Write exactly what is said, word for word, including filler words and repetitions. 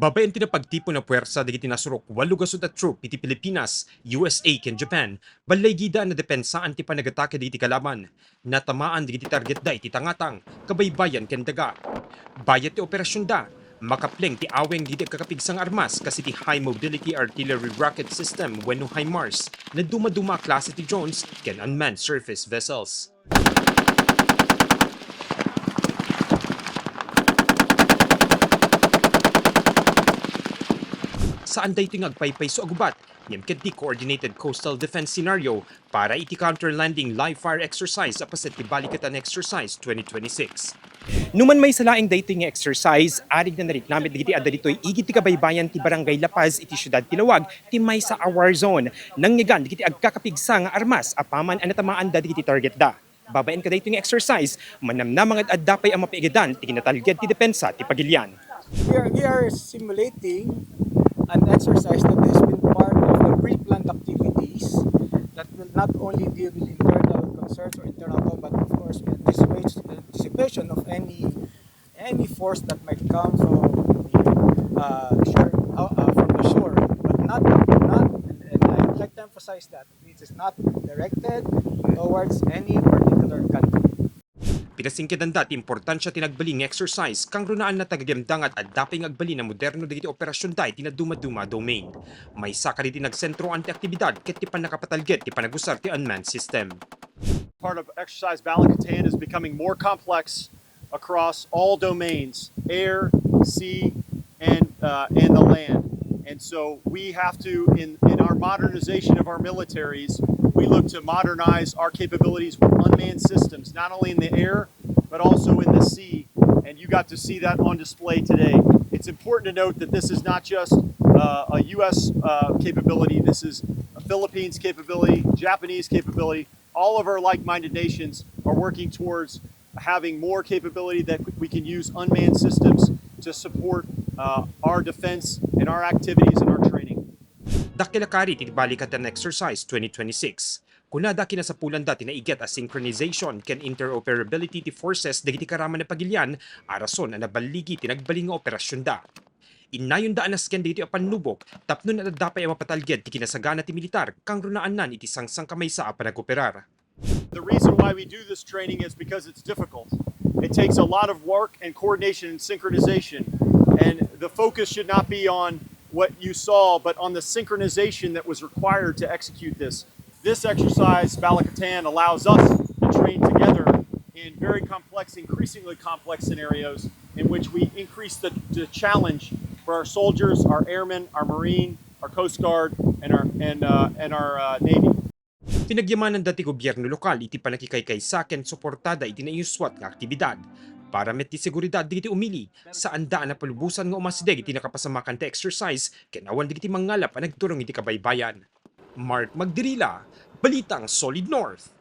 Babaen ti napagtipon a puwersa dagiti nasurok walo gasut a troop iti Pilipinas, U S A ken Japan, ballaygida a nadepensaan ti panagatake dagiti kalaban. Natamaan dagiti targetda iti tangatang, kabaybayan ken daga. Bayat ti operasionda, makapleng ti aweng dagiti agkakapigsa nga armas kas iti High Mobility Artillery Rocket System wenno HIMARS, nadumaduma a klase ti drones ken unmanned surface vessels. Saan daytoy nga agpaypayso a gubat ngem ketdi coordinated coastal defense scenario para iti counter-landing live-fire exercise a paset ti Balikatan Exercise twenty twenty-six. Numan maysa laeng daytoy nga exercise, arid nga nariknamit dagiti adda ditoy igid ti kabaybayan ti Barangay La Paz iti siudad ti Laoag ti maysa a war zone. Nangngeganda dagiti agkakapigsa nga armas apaman a natamaanda dagiti targetda. Babaen kadaytoy nga exercise, manamnama nga ad-adda pay a mapiigadan ti kinatalged ti depensa ti pagilian. We are, we are simulating an exercise that has been part of the pre-planned activities that will not only deal with internal concerns or internal combat, of course, we anticipate the anticipation of any, any force that might come from the, uh, shore, uh, uh, from the shore, but not, not, and, and I'd like to emphasize that it is not directed towards any particular country. Pinasingkedanda ti importansia ti nagbalin nga exercise, kangrunaanna ta gagayemda nga ad-adda pay nga agbalin a moderno dagiti operasionda iti nadumaduma a domain. Maysa kadagiti nagsentroan ti aktibidad ket ti pannakapatalged ti panagusar ti unmanned system. Part of exercise Bala-Katan is becoming more complex across all domains, air, sea, and, uh, and the land. And so we have to, in, in our modernization of our militaries, we look to modernize our capabilities with unmanned systems, not only in the air, but also in the sea. And you got to see that on display today. It's important to note that this is not just, uh, a U S, uh, capability. This is a Philippines capability, Japanese capability. All of our like-minded nations are working towards having more capability that we can use unmanned systems to support, uh, our defense and our activities and our training. Dakkel a kaari ti Balikatan Exercise twenty twenty-six. Kunada, kinasapulanda ti naiget a synchronization ken interoperability ti forces dagiti karaman a pagilian a rason a naballigi ti nagbalin nga operasionda. Innayonda a nasken dagitoy a pannubok tapno ad-adda pay a mapatalged ti kinasagana ti militar kangrunaannan iti sangsangkamaysa a panag-operar. The reason why we do this training is because it's difficult. It takes a lot of work and coordination and synchronization. And the focus should not be on what you saw, but on the synchronization that was required to execute this. This exercise, Bala-Katan, allows us to train together in very complex, increasingly complex scenarios in which we increase the, the challenge for our soldiers, our airmen, our Marine, our Coast Guard, and our, and, uh, and our, uh, Navy. Pinagyamananda ti gobierno lokal iti pannakikaykaysa ken suportada iti naiyuswat nga aktibidad. Para met ti seguridad dagiti umili, saanda a napalubosan nga umasideg iti nakapasamakan ti exercise ken awan dagiti mangngalap a nagturong iti kabaybayan. Mark Magdirila, Balitang Solid North.